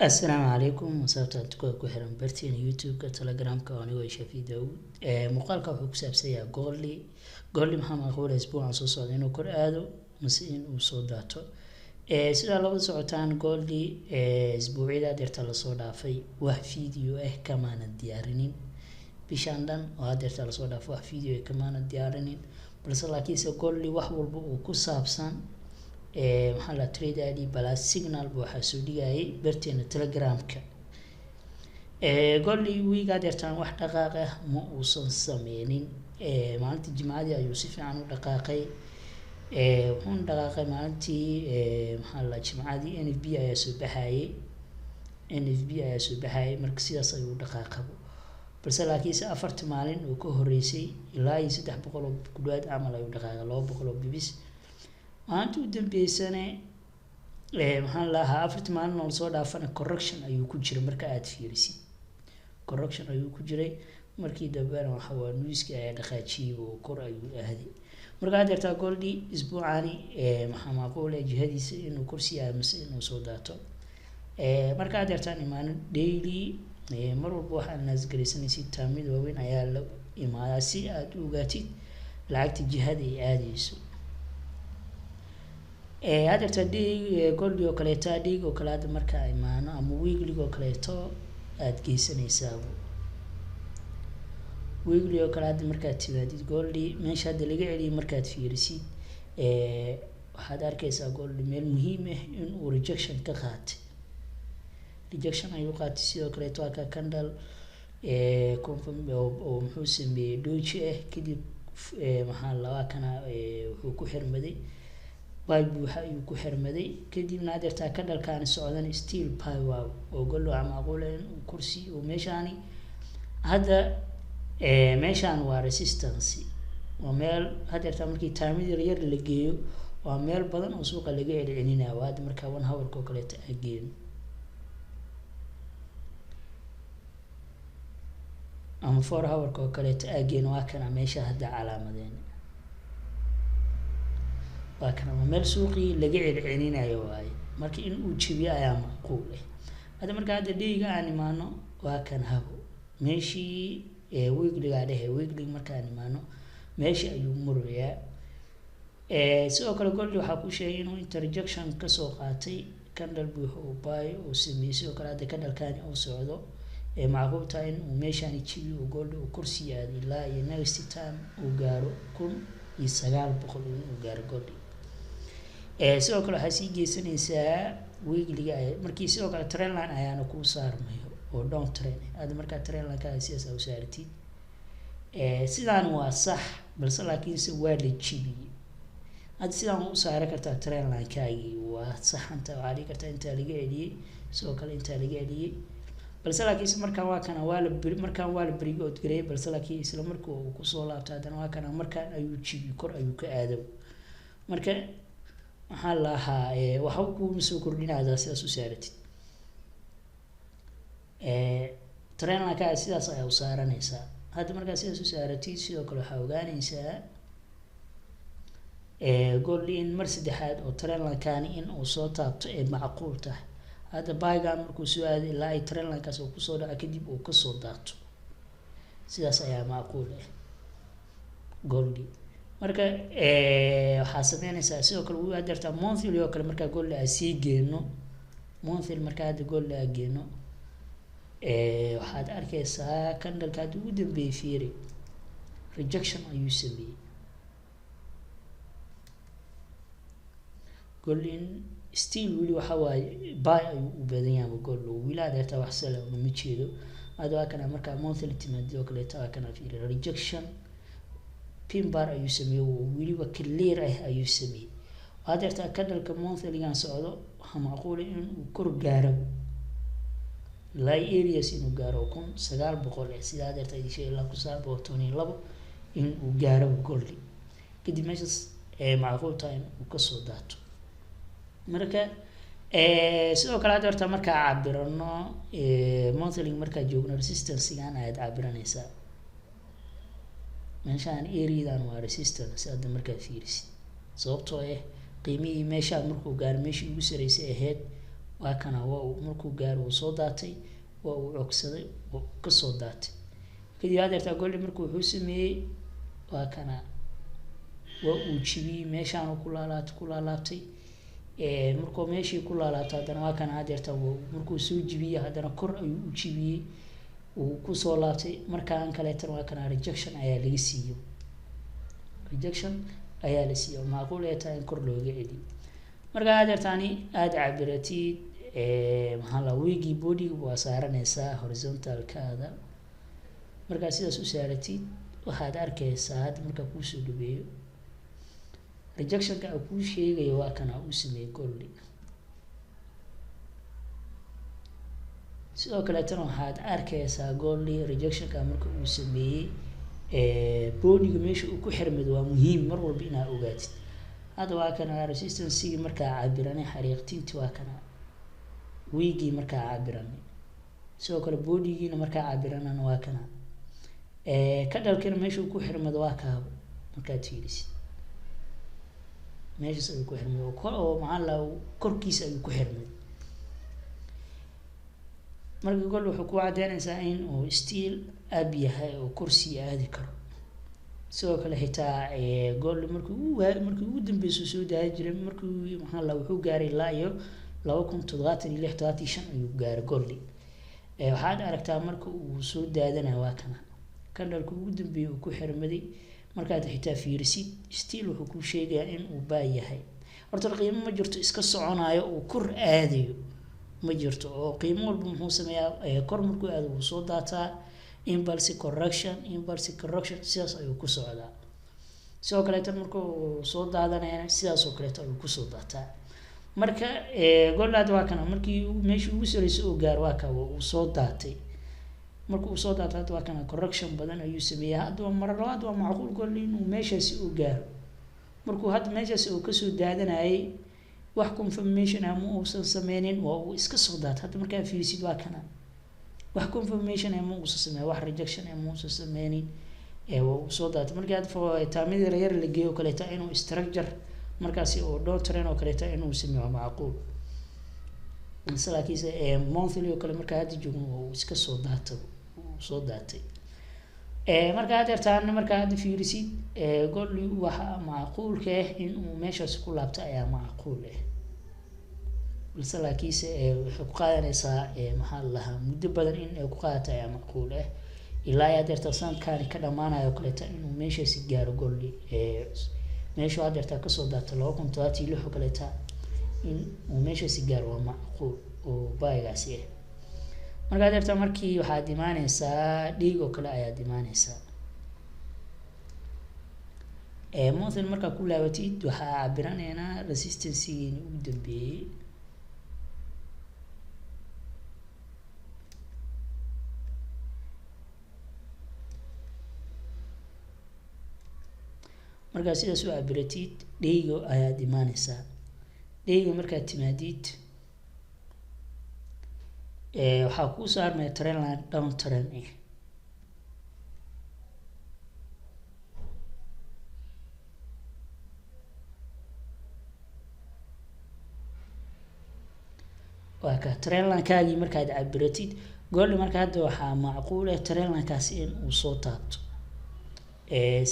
Assalaamu calaykum, sababta tukada ku xiran barteena YouTube-ka, Telegramka. Anigoo Shaafi Daawud. Muuqaalka wuxuu ku saabsan yahay goldi. Goldi maxaa macquula isbuucan soo socda, inuu kor aado mase in uu soo daato? Sidaa labada socotaan, goldi isbuucyada hadeerta lasoo dhaafay wax video ah kamaana diyaarinin. Bishaan dhan oo hadeerta lasoo dhaafay wax video ah kamaana diyaarinin, balse laakiinse goldi wax walba uu ku saabsan, maxaa la trade ID plus signal ba waxaa soo dhigayay barteena Telegramka. Goldi week hadeertaan wax dhaqaaq ah ma uusan sameynin. Maalintii Jimcadii ayuu si fiican u dhaqaaqay. Wuxuuna dhaqaaqay maalintii, maxaa la, Jimcadii NFP ayaa soo baxayay, NFP ayaa soo baxayay. Marka sidaas ayuu u dhaqaaqabo, balse laakiinse 4ta maalin oo ka horeysay ilaa iyo 300 oo ku dhawaad camal ayuu dhaqaaqay, 200 oo pips. Maalinta u dambeysane, maxaan lahaa, 4ta maalin oo lasoo dhaafana correction ayuu ku jiray. Marka aad fiirisid, correction ayuu ku jiray. Markii dambena waxa waa newskii ayaa dhaqaajiyey oo kor ayuu aaday. Marka hadeertaa goldi isbuucani maxaa macquul ah jihadiisa, inuu korsi aado mase inuu soo daato? Marka hadeertaan imaano daily, mar walba waxaad naasgaraysanaysid taamid waaweyn ayaa la imaadaa si aad u ogaatid lacagta jihada ay aadeyso. Hadeerta day goldi oo kaleeto, dayg oo kale hadda markaa imaano ama weeklyg oo kaleeto aada geysanaysaabo, weekly oo kale hadda markaad timaadid goldi, meesha hadda laga celiyay markaad fiirisid, waxaad arkeysaa goldi meel muhiim ah in uu rejection ka qaatay. Rejection ayuu qaatay. Sidoo kaleeto waa ka candle confirm oo muxuu sameeyey? Doji ah. Kadib maxaa labaa kana wuxuu ku xirmaday buy buuxa ayuu ku xirmaday. Kadibna hadeertaa candlekaani socdan still buy waa oo goldi waxaa macquul ah in uu kursi uu meeshaani hadda, meeshaan waa resistance, waa meel hadeertaa markii taamid yar yar la geeyo, waa meel badan oo suuqa laga celcelinayo. Waa hadda markaa one hourka oo kaleeto aa geeno ama 4 hourka oo kaleeto aa geeno, waa kana meesha hadda calaamadeen, waa kana, waa meel suuqii laga celcelinayo waaye. Marka in uu jebiyo ayaa macquul ah hadda. Marka hadda dayga aan imaano, waa kan habo meeshii weeklygaa dhehe, weekly markaan imaano meesha ayuu murayaa. Sidoo kale goldi waxaa ku sheegay inuu rejection kasoo qaatay, candle buuxo uu buy uu sameeyey. Sidoo kale hadda candlekani uu socdo, ee macquul tahay in uu meeshaani jebiyo uu goldi uu korsi aado ilaa iyo next time uu gaaro 1900 inuu gaaro goldi. Sidoo kale waxaa sii geysanaysaa weeklyga markii sidoo kale trendline ayaana kuu saarmayo oo down trend. Hadda markaa trendline-kaaga sidaas aa u saaratid, sidaan waa sax, balse laakiinse waa la jebiyey. Hadda sidaan u saari kartaa trendline-kaagii, waa saxanta. Waxaa dhigi kartaa intaa laga celiyey, sidoo kale intaa laga celiyey, balse laakiinse markaan waa kana waa la markaan waa la break out gareeyay, balse laakiin isla markii uu kusoo laabtay haddana waa kana, markaan ayuu jibiyey, kor ayuu ka aado. Marka maxaa lahaa, waxba kuuma soo kordhinaya sidaas u saaratid trendline-kaaga, sidaas ayaa u saaranaysaa. Hadda markaa sidaas u saaratid, sidoo kale waxaa ogaanaysaa gold in mar saddexaad oo trendline-kaani in uu soo taabto ee macquul tahay. Hadda buygan markuu soo aaday ilaa ay trendline-kaas uu kusoo dhaco, kadib uu kasoo daato, sidaas ayaa macquul ah goldi. Marka waxaa sameynaysaa sidoo kale hadeertaa monthly oo kale markaa goldi aa sii geeno, monthly markaa hadda goldi aa geeno, waxaad arkeysaa candleka hadda ugu dambeeyey, fiiri, rejection ayuu sameeyey. Gold in still weli waxa waaye buy ayuu u badan yahay gold weli. Hadeertaa wax sell uma jeedo. Hadda waa kana markaa monthly timaadid oo kaleeto, waa kana, fiiri, rejection pin bar ayuu sameeyey oo weliba clear ah ayuu sameeyey. Hadeertaa candleka monthlygan socdo waxaa macquul ah in uu kor gaaro ilaa areas inuu gaaro 1900 eh, sida hadeerta idin sheegay, ilaa 1912 in uu gaaro goldi. Kadib meeshaas ee macquul tahay in uu kasoo daato. Marka sidoo kale hadda horta markaa cabirano monthly, markaa joogno, resistancegan ayaad cabiranaysaa. Meeshaan areadan waa resistance hadda markaad fiirisid, sababtoo ah qiimihii meeshaan markuu gaaro meeshii ugu sareysay ahayd. Waa kana, waa uu markuu gaaro wuu soo daatay, waa uu cogsaday, waa uu kasoo daatay. Kadib hadeertaa goldi markuu wuxuu sameeyey, waa kana, waa uu jibiyey, meeshaanu ku laalaabtay, ku laalaabtay. Markuu meeshii ku laalaabtay, haddana waa kana, hadeerta markuu soo jibiyey, haddana kor ayuu u jibiyey, uu kusoo laabtay. Markaan kaleetana waa kana, rejection ayaa laga siiyey, rejection ayaa la siiyey oo macquul ay tahay in kor looga celiyo. Marka hadeertaani aada cabiratid, maxaa la wickgii bodyga waa saaranaysaa horizontalkaada. Markaa sidaas u saaratid, waxaad arkaysaa hadda markaa kuusoo dhaweeyo rejectionka uu kuu sheegayo, waa kana uu sameeyey goldi. Sidoo kaleetana waxaad arkaysaa goldi rejectionka marka uu sameeyey, bodyga meesha uu ku xirmado. Waa muhiim mar walba inaad ogaatid. Hadda waa kana resistancegii markaa cabiranay, xariiqtinti waa kana, wickgii markaa cabiranay. Sidoo kale bodygiina markaa cabiranana waa kana, candlekina meesha uu ku xirmado waa kaabo. Markaad fiirisid, meeshaas ayuu ku xirmay oo maxaa la korkiisa ayuu ku xirmay. Marka gold wuxuu ku cadeynaysaa in uu still up yahay oo korsii aadi karo. Sidoo kale xitaa gold markii ugu dambeysa soo daadi jiray, markii maxaa la wuxuu gaaray ilaa iyo 2076, 75 ayuu gaaray goldi. Waxaad aragtaa marka uu soo daadanayo, waa kana candleka ugu dambeeyay uu ku xirmaday. Markaad xitaa fiirisid, still wuxuu kuu sheegayaa in uu buy yahay. Horta qiimo ma jirto iska soconayo uu kor aadayo, ma jirto. Oo qiimo walba muxuu sameeyaa? Kor markuu aado wuu soo daataa, impulse correction, impulse correction, sidaas ayuu ku socdaa. Sidoo kaleeto markuu soo daadanayana sidaas oo kaleeto ayuu kusoo daataa. Marka gold waa kana, markii meeshii ugu sarreysay oo gaaro, waa ka uu soo daatay. Marka uu soo daatay, hadda waa kana, correction badan ayuu sameeyay. Hadda waa mar labaad, waa macquul gold inuu meeshaasi uu gaaro. Markuu hadda meeshaasi uu kasoo daadanayay, wax confirmation ah ma uusan sameynin, waa uu iska soo daatay. Hadda markaa fiirisid, waa kana, wax confirmation ah ma uusan sameyn, wax rejection ah ma uusan sameynin, waa uu soo daatay. Markii hadda timeyada yar la geeyo kaleeta, inuu structure markaasi oo down trend oo kaleeta inuu sameeyo waa macquul. Balse laakiinse monthly oo kale markaa hadda joogno, waa uu iska soo daata, uu soo daatay. Marka hadeertaan markaa hadda fiirisid goldi, waxa macquulka ah in uu meeshaasi ku laabto ayaa macquul ah. Balse laakiinse waxay ku qaadanaysaa, maxaa la lahaa, muddo badan in ay ku qaadato ayaa macquul ah, ilaa ay hadeerta sanadkaani ka dhamaanayo kaleeta inuu meeshaasi gaaro goldi. Meeshu hadeerta kasoo daata 2076 oo kaleeta, in uu meeshaasi gaaro waa macquul oo buygaasi ah. Marka hadeerta markii waxaad imaaneysaa dayga oo kale ayaad imaaneysaa. Monthly markaa ku laabatid, waxaa cabiraneynaa resistancegeeni ugu dambeeyey. Markaa sidaas u cabiratid, dayga ayaad imaaneysaa. Dayga markaad timaadid, waxaa kuu saarmaya trendline down trend ah. Waa ka trendlinekaagii markaad cabiratid goldi. Marka hadda waxaa macquul ah trendlinekaasi in uu soo taabto.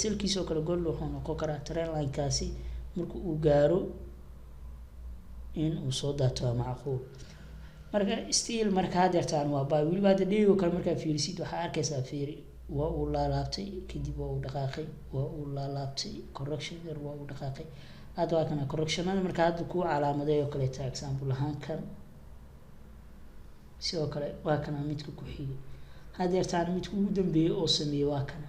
Sellkiisa oo kale gold wuxuu noqon karaa trendlinekaasi marka uu gaaro in uu soo daato, waa macquul. Marka still marka hadeertaan waa buy. Weliba hadda daygo kale markaa fiirisid, waxaa arkaysaa, fiiri, waa uu laalaabtay, kadib waa uu dhaqaaqay, waa uu laalaabtay, correction yar, waa uu dhaqaaqay. Hadda waa kana correctionada marka hadda kuu calaamaday oo kaleeta. Example ahaan kan sidoo kale waa kana midka ku xigay. Hadeertaan midka ugu dambeeyay oo sameeyey waa kana.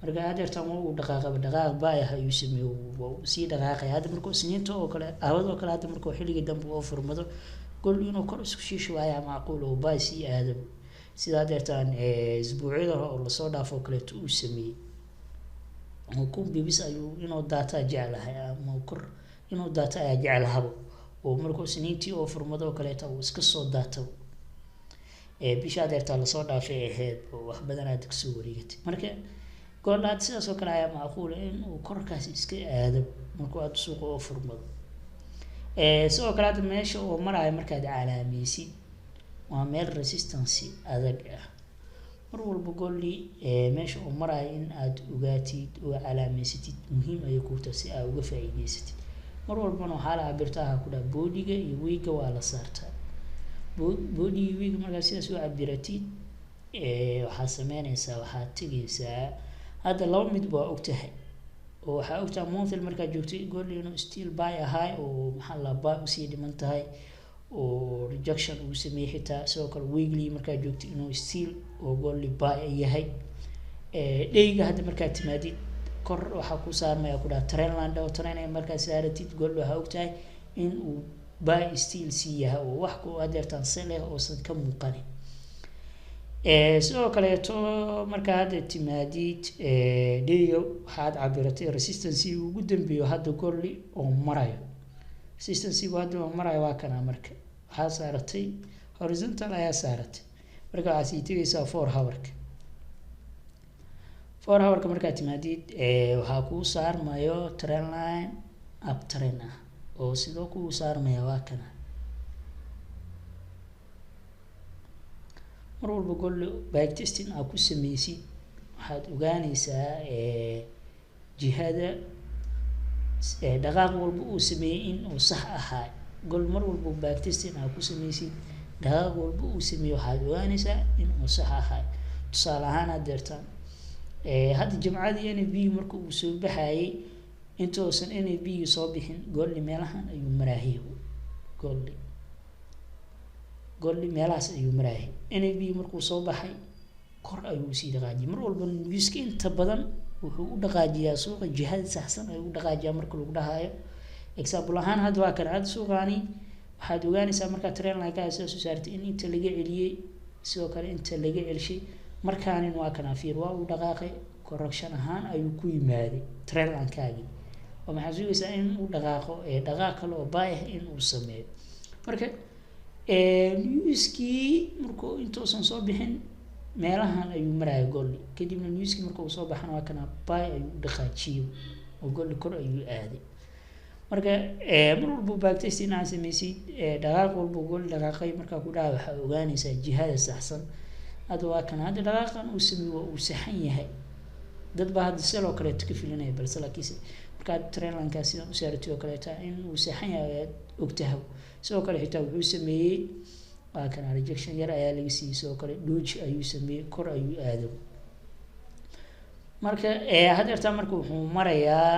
Marka hadeertaan waa uu dhaqaaqaba, dhaqaaq buy ah ayuu sameeyey, waa uu sii dhaqaaqay. Hadda markuu Isniinta oo kale aawad oo kale, hadda markuu xilligii dambe oo furmado, gold inuu kor isku shiisho ayaa macquul oo buy sii aadabo, sida hadeertaan isbuucyada hore oo lasoo dhaafo oo kaleeto uu sameeyey. Oo 1000 pips ayuu inuu daataa jeclahay, ama kor inuu daata ayaa jeclahabo, oo markuu Isniintii oo furmado oo kaleeto uu iska soo daatabo. Bisha hadeertaa lasoo dhaafay ahayd oo wax badan aad kasoo wareegatay. Marka gold aad sidaas oo kale ayaa macquul in uu korkaas iska aado markuu aad suuqa oo furmado. Sidoo kale hadda meesha uu marayo markaad calaamaysid waa meel resistance adag ah. Mar walba goldi meesha uu marayo in aad ogaatid oo calaameysatid muhiim ayay kuu tahay si aad uga faa'iidaysatid. Mar walbana waxaa la cabirtaa, ha ku dhaha, bodyga iyo wickga waa la saartaa. Bodyga iyo wickga markaad sidaas u cabiratid, waxaad sameynaysaa, waxaad tegaysaa hadda laba mid waa ogtahay oo waxaa ogtahay monthly markaad joogtay gold inuu still buy ahay oo maxaa la buy usii dhiman tahay oo rejection uu sameeyey xitaa. Sidoo kale weekly markaad joogtay inuu still oo gold buy yahay. Dayga hadda markaad timaadid kor waxaa ku saarmaya ku dhaha trendline oo trend markaad saaratid gold waxaa ogtahay in uu buy still sii yahay oo wax ku hadeertaan sell ah oosan ka muuqanin. Sidoo kaleeto markaa hadda timaadid dayga waxaad cabiratay resistance ugu dambeeyo hadda goldi oo marayo. Resistance hadda oo marayo waa kana. Marka waxaa saaratay horizontal ayaa saaratay, marka waxaad sii tegaysaa 4 hourka. 4 hourka markaad timaadid waxaa kuu saarmayo trendline up trend ah oo sidoo kuu saarmaya waa kana. Mar walba goldi backtesting aad ku sameysid waxaad ogaanaysaa jihada dhaqaaq walba uu sameeyey in uu sax ahaa. Gold mar walba backtesting aad ku sameysid dhaqaaq walba uu sameeyey waxaad ogaanaysaa in uu sax ahaa. Tusaale ahaan hadeertaan hadda jimcadii NFP marka uu soo baxayay, intuusan NFP soo bixin goldi meelahan ayuu maraayay. Goldi meelahaas ayuu maraayay. NFP markuu soo baxay kor ayuu sii dhaqaajiyay. Mar walba newska inta badan wuxuu u dhaqaajiyaa suuqa jihada saxsan ayuu u dhaqaajiyaa marka lagu dhahayo. Example ahaan hadda waa kan hadda suuqaani waxaad ogaanaysaa markaa trendline ka sidaas u saartay in inta laga celiyey, sidoo kale inta laga celshay. Markaanin waa kana, fiir, waa uu dhaqaaqay, correction ahaan ayuu ku yimaaday trendline-kaagii oo maxaa sugaysaa in uu dhaqaaqo dhaqaaq kale oo buy ah in uu sameeyo. Marka newskii markuu intuusan soo bixin meelahan ayuu maraya goldi, kadibna newskii marka uu soo baxana waa kana buy ayuu u dhaqaajiyey oo goldi kor ayuu aaday. Marka mar walba backtesting aad sameysid dhaqaaq walba gold dhaqaaqay markaa ku dhaca waxaa ogaanaysaa jihada saxsan. Hadda waa kana, hadda dhaqaaqan uu sameeyey waa uu saxan yahay. Dad baa hadda sell oo kaleeto ka filinaya, balse laakiinse markaad trendline-kaa sidan u saaratay oo kaleeta in uu saxan yahay ayaad ogtahay. Sidoo kale xitaa wuxuu sameeyey waa kana, rejection yar ayaa laga siiyey, sidoo kale doji ayuu sameeyey, kor ayuu aado. Marka hadeertaa marka wuxuu marayaa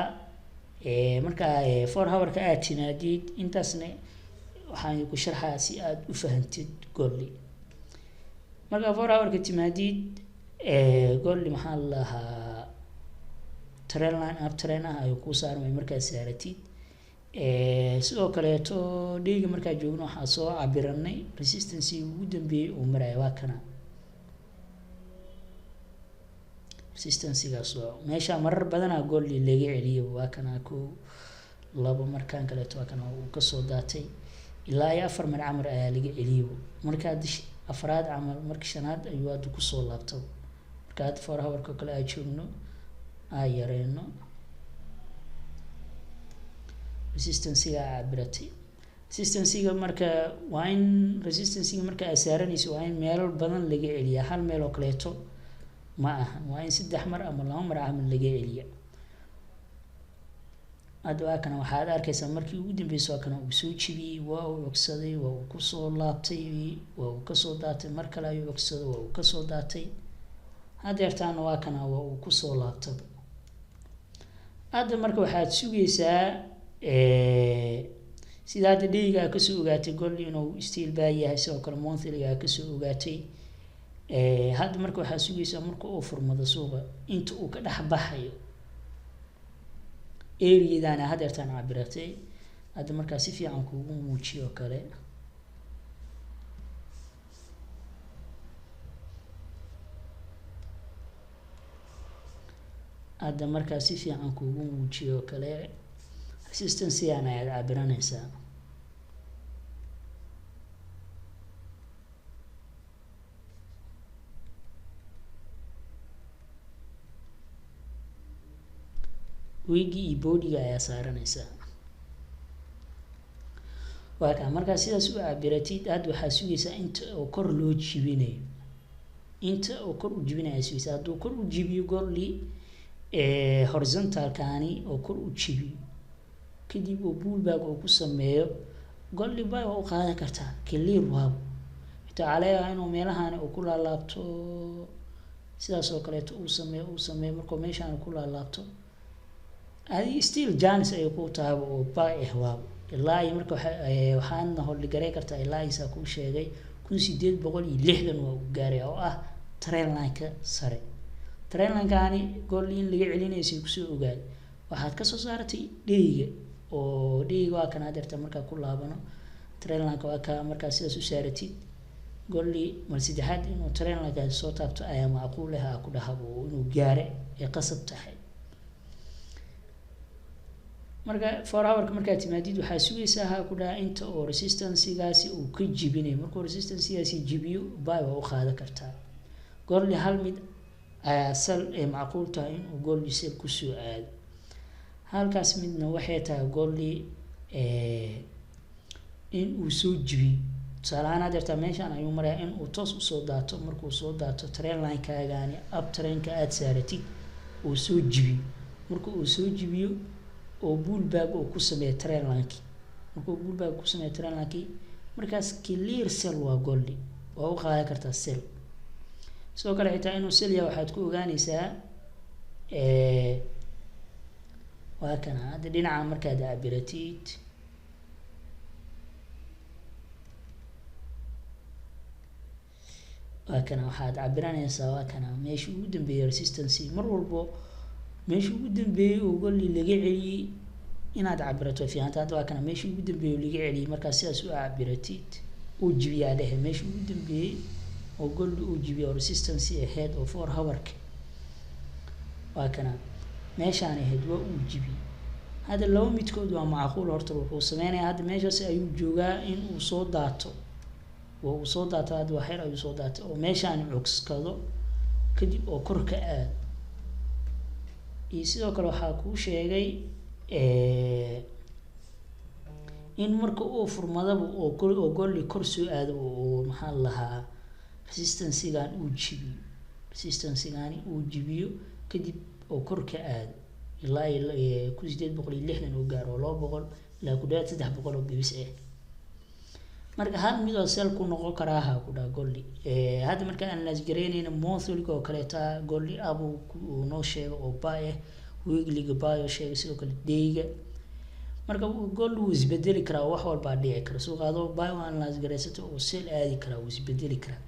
marka 4 hourka aad timaadid. Intaasna waxaan ku sharxayaa si aad u fahantid goldi. Marka 4 hourka timaadid goldi maxaa la lahaa trendline up trend ah ayuu kuu saarmay markaad saaratid. Sidoo kaleeto dayga markaa joogno waxaa soo cabiranay resistance ugu dambeeyey uu maraya waa kana. Resistancegaas waa meesha marar badanaa goldi laga celiyo. Waa kana kow, labo, markaan kaleeto waa kana uu kasoo daatay. Ilaa iyo afar mar camal ayaa laga celiyo. Marka hadda afraad camal, marka shanaad ayuu hadda kusoo laabtay. Marka hadda 4 hourka kale aan joogno aan yareyno resistancega aa cabiratay. Resistancega marka waa in resistancega marka aad saaranayso waa in meelo badan laga celiyaa, hal meel oo kaleeto ma aha, waa in saddex mar ama laba mar camal laga celiya. Hadda waa kana, waxaad arkaysaa markii ugu dambeysay waa kana uu soo jebiyey, waa uu cogsaday, waa uu kusoo laabtay, waa uu kasoo daatay, mar kale ayuu cogsaday, waa uu kasoo daatay. Hadeertaana waa kana, waa uu kusoo laabtay. Hadda marka waxaad sugaysaa sida hadda dayga aa kasoo ogaatay gold inuu still buy yahay, sidoo kale monthlyga aa kasoo ogaatay. Hadda marka waxaad sugaysaa marka uu furmado suuqa inta uu ka dhex baxayo areadana hadeertaan cabiratay. Hadda markaa si fiican kuugu muujiyo kale hadda markaa si fiican kuugu muujiyo kale resistancegan ayaad cabiranaysaa. Wickgii iyo bodyga ayaa saaranaysaa. Waa kaa. Markaa sidaas u cabiratid, hadda waxaa sugaysaa inta oo kor loo jibinayo, inta oo kor u jibinayo ayaa sugaysaa. Hadduu kor u jibiyo goldi horizontalkani oo kor u jibiyo, kadib uu pullback uu ku sameeyo, goldi buy waa u qaadan kartaa, clear waabo. Xitaa waxaa laga yaabaa inuu meelahani uu ku laalaabto, sidaas oo kaleeto uu sameeyo. Markuu meeshaan ku laalaabto, adi still chance ayay ku tahay oo buy ah waabo. Ilaa iyo marka waxaadna hold garey kartaa ilaa isaa kuu sheegay 1860 waa uu gaaraya, oo ah trendline-ka sare. Trendline-kaani gold in laga celinaysay kusoo ogaad waxaad kasoo saaratay dayga, oo dayga waa kan hadeerta. Markaa ku laabano trendline-ka, waa kaa. Markaa sidaas u saaratid, goldi mar saddexaad inuu trendline-kaasi soo taabto ayaa macquul ah, aa ku dhaha, oo inuu gaare ay qasab tahay. Marka 4 hourka markaad timaadid, waxaa sugaysaa, ha ku dhaha, inta oo resistancegaasi uu ka jibinayo. Markuu resistancegaasi jibiyo, buy waa u qaadan kartaa goldi. Hal mid ayaa sell ay macquul tahay inuu goldi sell kusoo aado. Halkaas midna waxay tahay goldi in uu soo jibiyo. Tusaale ahaan, hadeertaa meeshaan ayuu marayaa, in uu toos usoo daato. Markuu soo daato trendline-kaagaani, up trendka aada saaratid, uu soo jibiyo. Marka uu soo jibiyo oo pullback uu ku sameeyo trendline-ki, markuu pullback ku sameeyo trendline-ki, markaas clear sell waa goldi, waa u qaadan kartaa sell. Sidoo kale xitaa inuu sell yahay waxaad ku ogaaneysaa, waa kana hadda dhinaca markaad cabiratid. Waa kana, waxaad cabiranaysaa, waa kana meesha ugu dambeeyay resistance. Mar walbo meesha ugu dambeeyay oo goldi laga celiyey inaad cabirato fiicanta. Hadda waa kana meesha ugu dambeeyay oo laga celiyey. Markaa sidaas u cabiratid, uu jibiyaa dhehe, meesha ugu dambeeyey oo goldi uu jibiya oo resistance ahayd oo 4 hourka, waa kana meeshaan ahayd, waa uu jibiyey. Hadda laba midkood waa macquul. Horta wuxuu sameynayaa, hadda meeshaas ayuu joogaa, in uu soo daato. Waa uu soo daato hadda, waxyar ayuu soo daatay, oo meeshaan cugskado, kadib oo kor ka aado. Iyo sidoo kale waxaa kuu sheegay in marka uu furmadaba oo kor oo goldi kor soo aado, oo maxaa la lahaa, resistancegan uu jibiyo, resistancegani uu jibiyo, kadib oo kor ka aado ilaa iyo 1860 uu gaaro, oo 200 ilaa ku dhawaad 300 oo pips ah. Marka hal mid oo sell ku noqon karaa, ha ku dhaha, goldi. Hadda marka analyze gareynayna monthly oo kaleeta, goldi up uu noo sheego oo buy ah, weeklyga buy oo sheegay, sidoo kale dayga. Marka gold wuu isbedeli karaa, wax walbaa dhici kara. Suuqa adoo buy u analyze gareysato oo sell aadi karaa, wuu isbedeli karaa.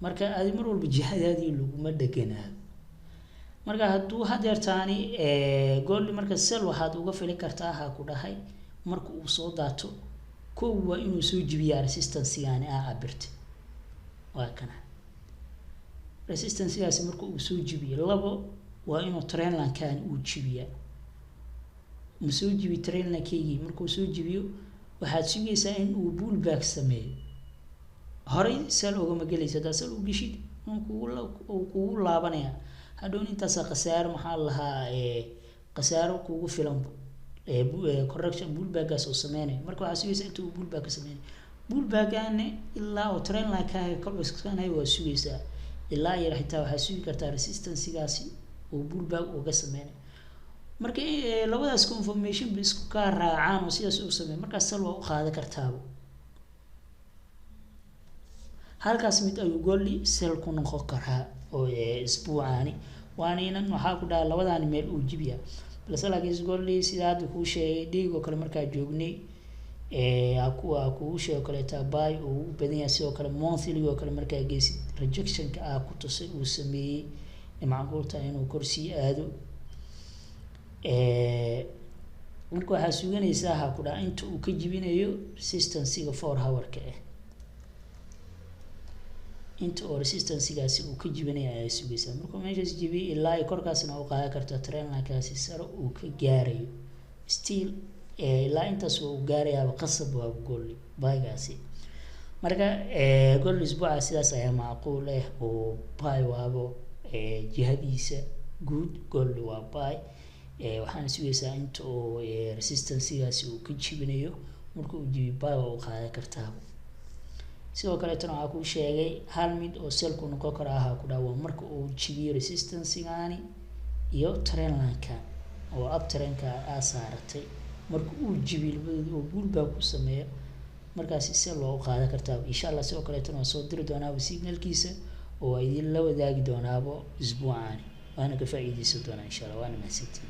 Marka adi mar walba jihadaadii laguma dheganaado. Marka hadduu hadeertaani goldi, marka sell waxaad uga fili kartaa, ha ku dhahay, marka uu soo daato, kow waa inuu soo jibiyaa resistancegaani aa cabirtay. Waa kana resistancegaasi. Marka uu soo jibiyo, labo waa inuu trendline-kaani uu jibiyaa. Ma soo jibi trendline-keygii? Markuu soo jibiyo, waxaad sugaysaa in uu pullback sameeyo. Horay sell ugama gelaysa. Haddaad sell u geshid, uu kugu laabanaya hadhown. Intaasa khasaaro, maxaa la lahaa, khasaaro kugu filanbo correction pullbackgaas oo sameynayo. Marka waxaad sugaysaa inta uu pullback ka sameynayo. Pullbackgaane ilaa oo trendline-kaaga ka cuskanayo waa sugaysaa. Ilaa iyo xitaa waxaad sugi kartaa resistancegaasi uu pullback uga sameynayo. Marka labadaas confirmation ba isku kaa raacaan oo sidaas u sameeyo, markaas sell waa u qaadan kartaaba. Halkaas mid ayuu goldi sell ku noqon karaa oo isbuucaani, waana inan waxaa ku dhaha labadaani meel uu jibiya. Balse laakiin goldi sida hadda kuu sheegay, daygo kale markaa joognay, kuwa kugu sheego kaleeta buy uu u badan yahay. Sidoo kale monthly oo kale markaa geysid, rejectionka aa ku tusay uu sameeyey, macquul tahay inuu kor sii aado. Marka waxaa suganaysaa, ha ku dhaha, inta uu ka jibinayo resistancega 4 hourka ah. Inta oo resistancegaasi uu ka jibinayo ayaa sugaysaa. Markuu meeshaas jibiyay, ilaa iyo korkaasna u qaadan karta, trendline-kaasi sare uu ka gaarayo. Still ilaa intaas waa uu gaarayaaba, qasab waa goldi buygaasi. Marka gold isbuuca sidaas ayaa macquul ah oo buy waabo jihadiisa guud. Gold waa buy, waxaana sugaysaa inta oo resistancegaasi uu ka jibinayo. Marka uu jibiyo, buy waa u qaadan kartaa. Sidoo kaleetana waxaa kuu sheegay hal mid oo sellku noqon karo ahaa ku dhaha, waa marka uu jibiyo resistancegaani iyo trendlineka oo uptrendka aa saaratay. Marka uu jibiyo labadooda oo pullback ku sameeyo, markaasi sell waa u qaadan kartaa, insha Allah. Sidoo kaleetana waa soo diri doonaaba signalkiisa oo waa idin la wadaagi doonaaba isbuucaani, waana ka faa'iideysan doonaa, insha Allah. Waana mahadsantiin.